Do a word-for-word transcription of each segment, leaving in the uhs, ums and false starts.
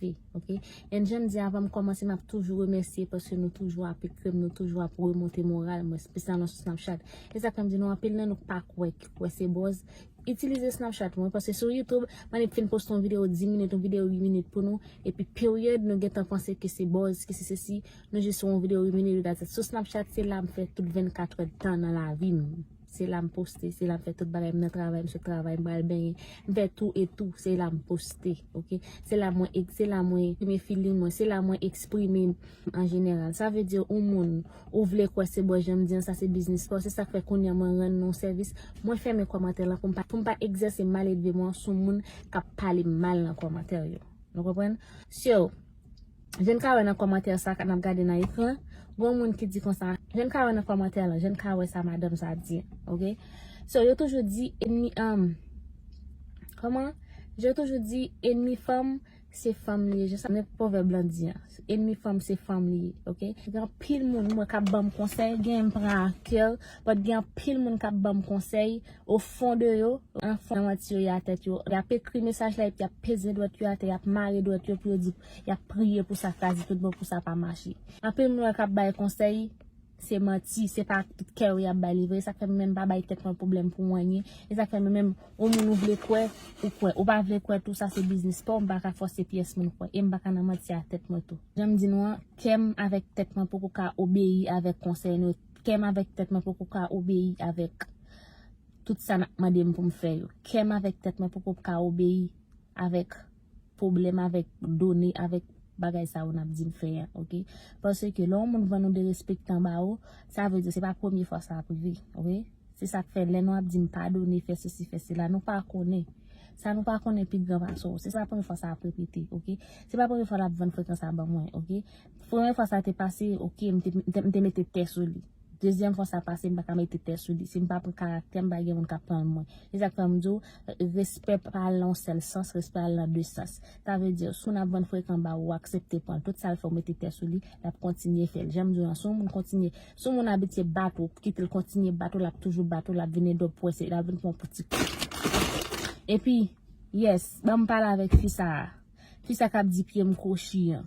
Ve, ok? And jan m di avan m kòmanse, m ap toujou remèsye paske nou toujou ap ekri m, nou toujou ap remonte moral mwen, espesyalman sou Snapchat. E sa k fè m di nou anpil nan nou pa kwè, ki kwè se buzz. Itilize Snapchat mwen, paske sou YouTube, m annik fin poste yon videyo dis minit, yon videyo uit minit pou nou, epi period, nou gentan panse ke se buzz, ke se sesi, nou jis fè yon videyo uit minit, that's it. Sou Snapchat, se la m fè tout vennkat èdtan nan lavi m. Se la m poste, se la m fè tout bagay, m nan travay, m sot travay, m pral benyen, m fè tou e tou, se la m poste, ok? Se la mwen, se la mwen eksprime feeling mwen, se la mwen eksprime m an jeneral. Sa vle di, yon moun, ou vle kwè se buzz jan m di an, sa se biznis pa w, se sa k fè kounye a mwen rann nou sèvis, mwen fèmen kòmantè lan pou m pa, pou m pa egzèse maledve mwen sou moun k ap pale m mal nan kòmantè yo. Nou konprann? So, jan n ka wè nan kòmantè sa n ap gade nan ekran, gon moun ki di konsa, jan n ka wè nan kòmantè lan, jan n ka wè sa madanm sa di, ok? So, yo toujou di enmi, um, kòman? Yo toujou di enmi fanm, se fanm li ye. Jan sa, men pwovèb lan di an. Enmi fanm, se fanm li ye, ok? Gen anpil moun, mwen, k ap ban m konsèy, gen m pran a kè, but gen anpil moun k ap ban m konsèy, o fon de yo, an fon nan manti yo ye a tèt yo. Y ap ekri mesaj la epi y ap peze dwèt yo atè, y ap mare dwèt yo pou yo di, y ap priye pou sa kraze tout bon, pou sa pa mache. Anpil moun wè k ap bay konsèy, se manti, se pa ak tout kè yo y ap bay li vre. Sa k fè mwen menm m pa bay tèt mwen pwoblèm pou anyen. E sa k fè mwen menm, ou moun ou vle kwè, ou kwè. Ou pa vle kwè tou, sa se biznis pa w, m pa ka fòse pyès moun kwè. E m pa ka nan manti a tèt mwen tou. Jan m di nou an, kè m avèk tèt mwen poko ka obeyi avèk konsèy nou. Kè m avèk tèt mwen poko ka obeyi avèk tout sa n ap mande m pou m fè yo. Kè m avèk tèt mwen poko ka obeyi avèk pwoblèm, avèk done, avèk bagay sa yo n ap di m fè a, ok? Paske lè yon moun vann ou derespektan ba ou, sa vle di se pa premye fwa sa ap rive, ok? Se sa k fè lè nou ap di m padone, fè sesi, fè sela, nou pa konnen. Sa nou pa konnen pi gran pase w. Se pa premye fwa sa ap repete, ok? Se pa premye fwa l ap vann frekans sa ban mwen, ok? Premye fwa sa te pase, ok, m te, m te, m te mete tè sou li. Dezyèm fwa sa pase, m pa ka mete tè sou li. Si m pa pran karaktè, m pa gen moun k ap pran l mwen. Se sa k fè m di w, respè pa al nan yon sèl sans, respè al nan de sans. Sa vle di, si w ap vann frekan ba ou, ou aksepte pran l. Tout sa l fè w mete tè sou li, l ap kontinye fè l. Jan m di w lan, si yon moun kontinye, si yon moun abitye bat ou, kite l kontinye bat ou, l ap toujou bat ou, l ap vin ede w pwese, l ap vin pran yon ti kou. Epi, yes, ban m pale avèk fi sa a. Fi sa k ap di pye m kwochi an.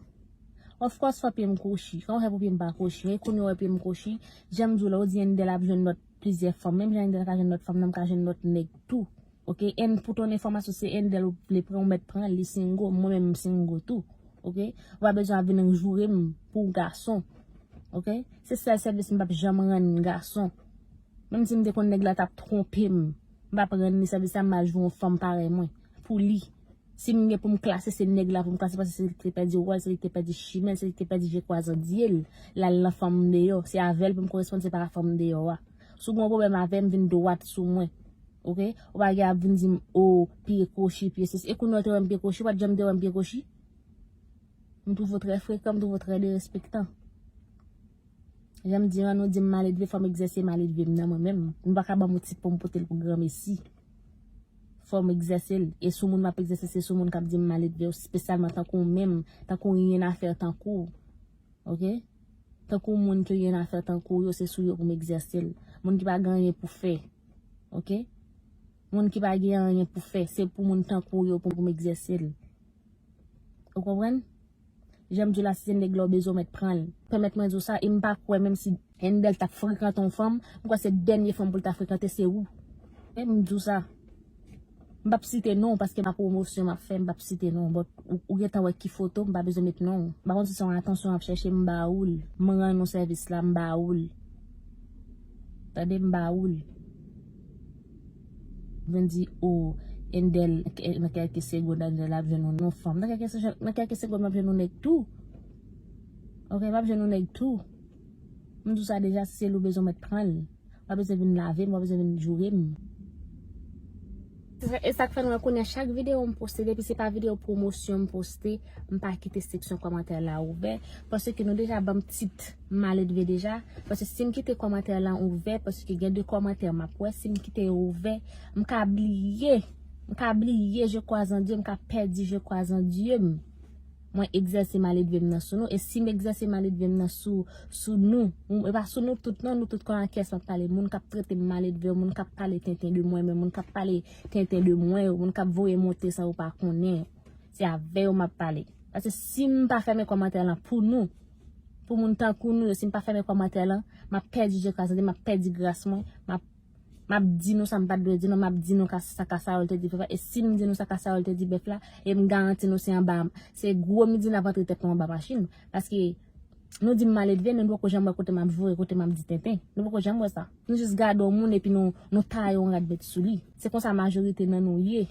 Of course, fò pye m kwochi. Kòman w fè pou pye m pa kwochi? E kounye a w wè pye m kwochi. Jan m di w la, ou di Endel ap jwenn lòt plizyè fanm. Menm jan Endel ka jwenn lòt fanm nan, m ka jwenn lòt nèg tou. Ok? And pou ton enfòmasyon, se Endel ou vle pran, ou mèt pran, li single, mwen menm m single tou. Ok? Ou pa bezwen ap vin joure m pou gason. Ok? Se sèl sèvis m p ap janm rann gason. Menm si m te konn nèg la t ap twonpe m, m p ap rann li sèvis la, m al jwenn yon fanm parèy mwen. Pou li. Si m gen pou m klase, se nèg la pou m klase, paske se li ki te pèdi wòl, se li ki te pèdi chimè l, se li ki te pèdi je kwazandye l, l al nan fanm deyò. Se avè l pou m koresponn, se pa fanm deyò a. Si w gen yon pwoblèm avè m, vin dwat sou mwen. Ok? Ou pa gen ap vin di m, o, pye kwochi, pye sesi. E kounye a w te wè m pye kwochi, w pa t janm te wè m pye kwochi? M twouve w trè frekan, m twouve w trè derespektan. Jan m di an, nou di m maledve, fò m egzèse maledve m nan mwen menm. Nou pa ka ban m yon ti pon m pote l pou granmesi. Fò m egzèse l. E sou moun m ap egzèse, se sou moun k ap di m maledve yo, espesyalman tankou w menm, tankou ryen afè tankou w. Ok? Tankou moun ki ryen afè tankou w yo, se sou yo pou m egzèse l. Moun ki pa gen anyen pou fè. Ok? Moun ki pa gen anyen pou fè, se pou moun tankou w yo pou, pou m egzèse l. Ou konprann? Jan m di w la, si se nèg la w bezwen, w mèt pran l. Pèmèt mwen di w sa, e m pa kwè, menm si Endel t ap frekante yon fanm, m kwè se dènye fanm pou l ta frekante, se ou. E m di w sa. M p ap site non w, paske pa pwomosyon m ap fè, m p ap site non w, but ou, ou gentan wè ki foto, m pa bezwen met non w. M pa konn si se yon atansyon w ap chèche, m ba ou l. M rann ou sèvis la, m ba ou l. Tande, m ba ou l. Vin di, o, Endel, nan kèlke segonn, Endel ap jwenn yon non fanm. Nan kèlke se-, nan kèlke segonn, m ap jwenn yon nèg tou. Ok, m ap jwenn yon nèg tou. M di w sa deja, si se li w bezwen, w mèt pran l. W pa bezwen vin lave m, w pa bezwen vin joure m. E sa k fè nou wè kounye a chak videyo m poste, depi se pa videyo pwomosyon m poste, m pa kite seksyon kòmantè la ouvè, paske nou deja ban m tit maledve deja, paske si m kite kòmantè la ouvè, paske gen de kòmantè m ap wè, si m kite yo ouvè, m ka bliye, m ka bliye, je crois en Dieu, m ka pèdi je crois en Dieu m. Mwen egzèse maledve m nan sou nou, e si m egzèse maledve m nan sou, sou nou, m, e pa sou nou tout non, nou tout kò nan kès m ap pale, moun k ap trete m maledve yo, moun k ap pale tenten de mwen, men moun k ap pale tenten de mwen yo, moun k ap voye monte san yo pa konnen, se avè yo m ap pale. Paske si m pa fèmen kòmantè lan pou nou, pou moun tankou nou yo, si m pa fèmen kòmantè lan, m ap pèdi je krazante, m ap pèdi gras mwen, m ap, m ap di nou sa m pa t dwe di nou, m ap di nou ka, sa Kasayòl te di bèf la, e si m di nou sa Kasayòl te di bèf la, e m garanti nou se anba, se gwo midi n ap antre tèt nou anba machin. Paske nou di m maledve, men nou poko janm wè kote m ap voye, kote m ap di tenten. Nou poko janm wè sa. Nou jis gade yon moun epi nou, nou taye yon rad met sou li. Se konsa majorite nan nou ye.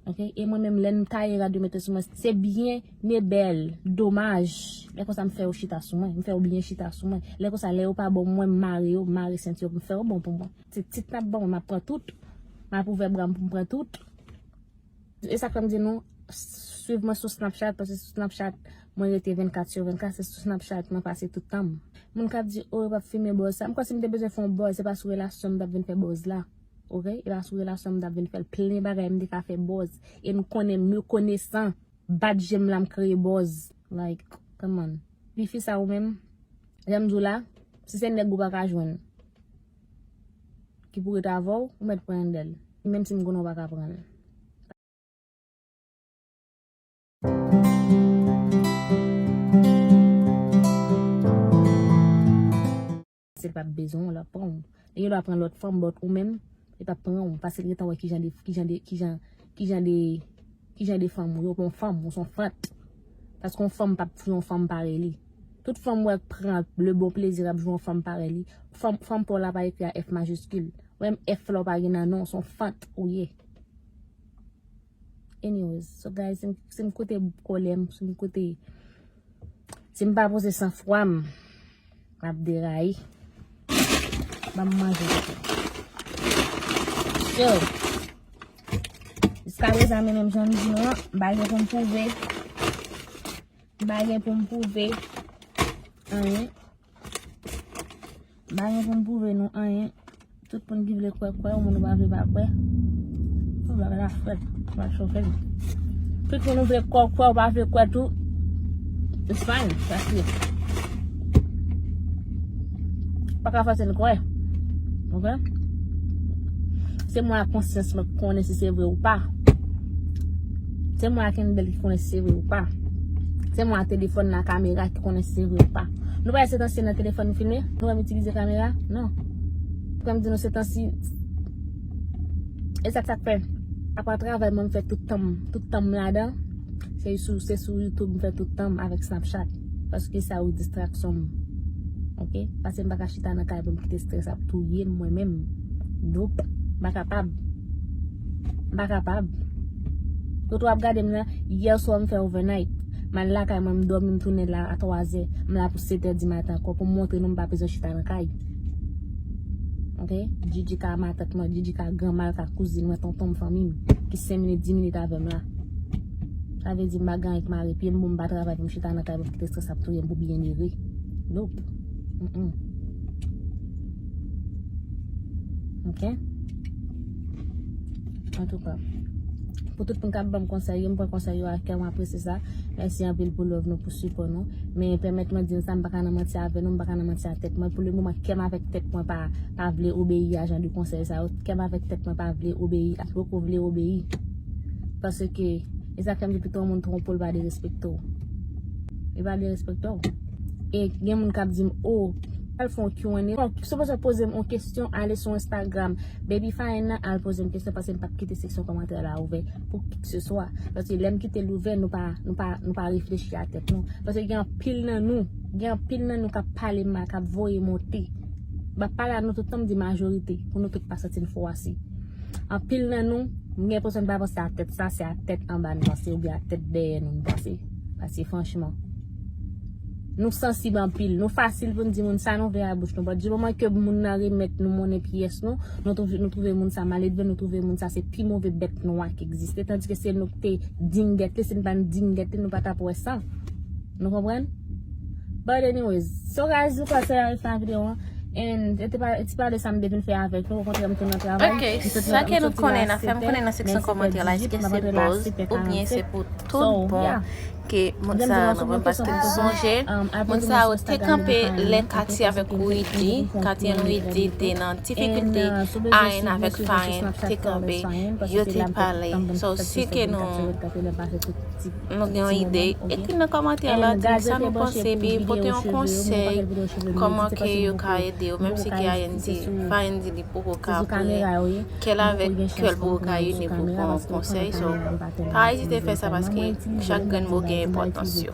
Ok? E mwen menm, lè m taye rad yo mete sou mwen, se byen, men bèl, domaj. Lè konsa m fè yo chita sou mwen, m fè yo byen chita sou mwen. Lè konsa, lè yo pa bon mwen, m mare yo, m mare senti yo, m fè yo bon pou mwen. Se tit n ap ban mwen, m ap pran tout. M ap ouvè bra m pou m pran tout. E sa k fè m di nou, swiv mwen sou Snapchat, paske sou Snapchat, mwen rete vennkat sou vennkat, se sou Snapchat mwen pase tout tan m. Moun k ap di, "O, yo p ap filme buzz sa." M kwè si m te bezwen fè yon buzz, se pa sou relasyon m t ap vin fè buzz la. Ok? E pa sou relasyon m t ap vin fè l. Plen bagay m te ka fè buzz. E m konnen m rekonesan. Bat je m la, m kreye buzz. Like, come on. Tifi sa ou menm, jan m di w la, si se nèg ou pa ka jwenn, ki pou ret avè w, ou mèt pran yon dèl. Menm si m konnen w pa ka pran l. Se l p ap bezwen w, l ap pran w. Li gen dwa pran lòt fanm, but ou menm, li p ap pran w. Paske l gentan wè kijan de, kijan de, kijan, kijan de, kijan de fanm ou ye. Ou pa yon fanm, ou se yon fant. Paske yon fanm p ap jwe yon fanm parèy li. Tout fanm ou wè k pran le bon plezi ap jwe yon fanm parèy li. Fanm, fanm pa w la pa ekri a F majiskil. Ou menm F la ou pa gen nan non, se yon fant ou ye. Anyways, so guys, si m, si m kote kòlè m, si m kote, si m pa poze sanfwa m, m ap deraye. Ban m manje tete. So, jiskaprezan, men menm jan m di nou an, m pa gen pou m pwouve. M pa gen pou m pwouve anyen. M pa gen pou m pwouve nou anyen. Tout moun ki vle kwè, kwè. Ou moun ou pa vle, pa kwè. Ou bagay la frèt. Ou pa chofe m. Tout moun ou vle kwè, kwè, ou pa vle kwè tou. It's fine. That's it. Pa ka fòse n kwè. Ok? Se mwen ak konsyans mwen ki konnen si se vre ou pa. Se mwen ak Kendel ki konnen si se vre ou pa. Se mwen ak telefòn nan, kamera ki konnen si se vre ou pa. Nou pa wè se tansi nan telefòn nou filme? Nou wè m itilize kamera? Non. Kòm di nou se tansi, e sa k, sa k fè. Apa travay mwen m fè tout tan m, tout tan m ladan. Se sou, se sou YouTube m fè tout tan m avèk Snapchat. Paske sa yo distraksyon m. Ok? Paske m pa ka chita nan kay pou m kite strès ap touye m mwen menm. Nope. M pa kapab. M pa kapab. Kote w ap gade m la, yè swa m fè overnight. M al lakay mwen, m dòmi, m tounen la a twazè. M la pou setè di maten ankò pou m montre nou m pa bezwen chita nan kay. Ok? Djidji ka matant mwen, Djidji ka granma l, ka kouzin mwen, tonton m, fanmi m, ki senk minit, dis minit avè m la. Sa vle di m pa gen anyen k mare pye m pou m pa travay pou m chita nan kay pou m kite strès ap touye m pou byenere. Nope. Mm-mm. Ok? Antouka, pou tout moun k ap ban m konsèy yo, m pran konsèy yo ak kè, m apresye sa. Mèsi anpil pou love nou, pou sipò nou. Men pèmèt mwen di nou sa, m pa ka nan manti avè nou, m pa ka nan manti a tèt mwen. Pou le moman, kè m avèk tèt mwen pa, pa vle obeyi a jan de konsèy sa yo. Kè m avèk tèt mwen pa vle obeyi, poko vle obeyi. Paske, e sa k fè m di pito yon moun twonpe w, l pa derespekte w. Li pa derespekte w. E gen moun k ap di m, "O, al fè yon Q and A." Si w bezwen poze m yon kesyon, ale sou Instagram, Baby Fine nan, al poze m kesyon, paske m p ap kite seksyon kòmantè la ouvè pou kikeseswa. Paske lè m kite l ouvè, nou pa, nou pa, nou pa reflechi a tèt nou. Paske gen anpil nan nou, gen anpil nan nou k ap pale mal, k ap voye monte. M ap pale a nou tout tan, m di majorite, pou nou tout pa santi n fwase. Anpil nan nou, m gen enpresyon n pa panse a tèt sa, se a tèt anba n panse, oubyen a tèt dèyè nou n panse. Paske franchman, nou sansib anpil. Nou fasil pou n di moun sa nou vle a bouch nou. But di moman ke moun nan remèt nou monnen pyès nou, nou twouve, nou twouve moun sa maledve, nou twouve moun sa se pi move bèt nwa ki egziste. Tandike se nou ki te dingèt li, si n pa t dingèt li, nou pa t ap wè sa. Nou konprann? But anyways, so guys, nou pral fè a fen a videyo an. And se te pa, se pa de sa m te vin fè avèk nou, okontrè m tou nan travay. Ok, sa ke nou konnen, n a fè m konnen nan seksyon kòmantè la, èske se buzz oubyen se pou tout bon. Ke moun sa yo nan pwen paske m sonje moun sa yo te kanpe lè Katy avèk Rudy, Katy and Rudy te nan difikilte, Ayen avèk Fayen te kanpe, yo te pale. So si ke nou nou gen yon ide, ekri nan kòmantè la, di sa nou panse, epi pote yon konsèy kòman ke yo ka ede yo, menm si ke Ayen di, Fayen di li poko ka priye, kè l avèk kè l poko ka ini pou pran yon konsèy. So pa ezite fè sa paske chak grenn mo gen enpòtans yo.